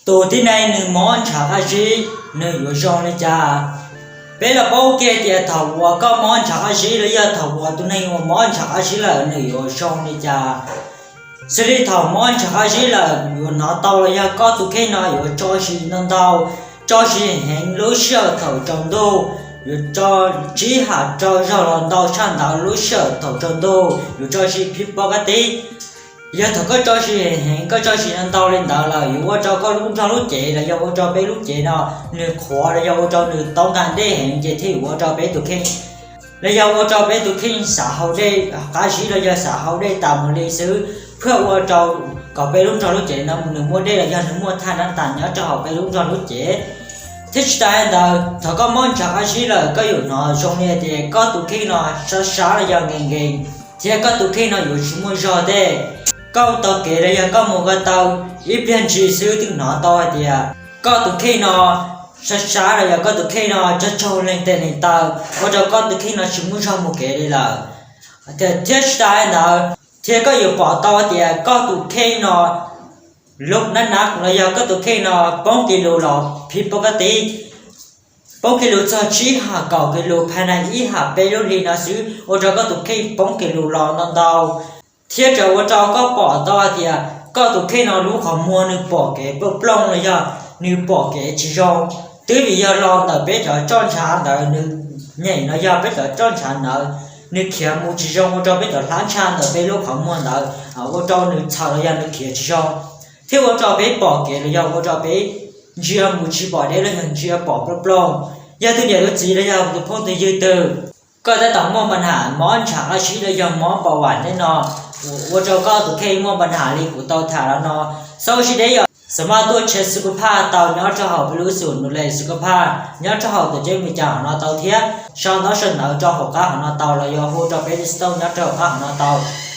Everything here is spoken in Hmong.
Tus tib neeg nws mob ntshav qab zib nws yuav zoo li cas? Peb los paub kiag tias thaum uas koj mob ntshav qab zib los yog thaum uas tus neeg uas mob ntshav qab zib lawm nws yuav zoo li cas. Xws li thaum mob ntshav qab zib lawm yuav hnov tau los yog koj tus kheej no yuav tso zis ntau ntau, tso zis heev lub sij hawm thaum tsaus ntuj, yuav tso tsib ham rau zaug los ntau tshaj ntawd lub sij hawm thaum tsaus ntuj yuav tso zis phib pob kab tib. Yog thaum koj tso zis heev, koj tso zis ntau li ntawd lawm yuav ua rau koj lub nrog lub cev los yog ua rau peb lub cev no nws qhuav los yog ua rau nws tau nqa dej heev ces thiaj yuav ua rau peb tus kheej los yog ua rau peb tus kheej xav haus dej qab zib los yog xav haus dej tas mus li xwb, thiaj ua rau kom peb lub nrog lub cev no nws muaj dej los yog nws muaj thaj nab tas nyob rau hauv peb lub nrog lub cev. Thiab tsis tas li ntawd, thaum koj mob ntshav qab zib lawm koj yuav hnov zoo li tias koj tus kheej no sab sab los yog nkees nkees, thiab koj tus kheej no yuav tsis muaj zog dej. Koj taug kev los yog koj mus ko taw ib pliag ntsis xwb twb hnov tau hais tias koj tus kheej no sab sab los yog koj tus kheej no tsag tsaug leeg tes leeg taw, ua rau koj tus kheej no tsis muaj zog mus kev li lawm. Thiab tsis tas li ntawd, thiab koj yuav pom tau tias koj tus kheej no lub nab nab los yog koj tus kheej no poob kis lus los phib pob kab tib, poob kis lus txog tsib ham kaum kis lus phais nais ib ham peb lub hli no xwb ua rau koj tus kheej poob kis lus los ntau ntau. Thiab tseem ua rau koj pom tau hais tias koj tus kheej no lub qhov muag nws pom kev plooj plooj los yog nws pom kev tsis zoo, twb vim yog los ntawm peb cov roj ntshav ntawd nws nyeem los yog peb cov roj ntshav ntawd nws khiav mus tsis zoo ua rau peb cov hlab ntsha ntawm peb lub qhov muag ntawd ua rau nws txhaws los yog nws khiav tsis zoo, thiab ua rau peb pom kev los yog ua rau peb ntsia mus tsis pom deb los yog ntsia pom plooj plooj. Yog tus niam tus txiv los yog tus phooj tus ywg twg, koj tab tom muaj npa nham mob ntshav qab zib los yog mob npa vam tej no, ua rau koj tus kheej muaj npa nham li kuv tau tham los no, xav sib deb yog xam maj tuaj tsheb xwb kuj phaj tau nyob rau hauv peb lub xum nus les xwb kuj phaj nyob rau hauv tuam ceeb Amelikas hov no tau thiab sau ntaub sau ntawv rau hauv qab hov no tau los yog hu rau peb lub xov tooj nyob rau hauv qab hov no tau.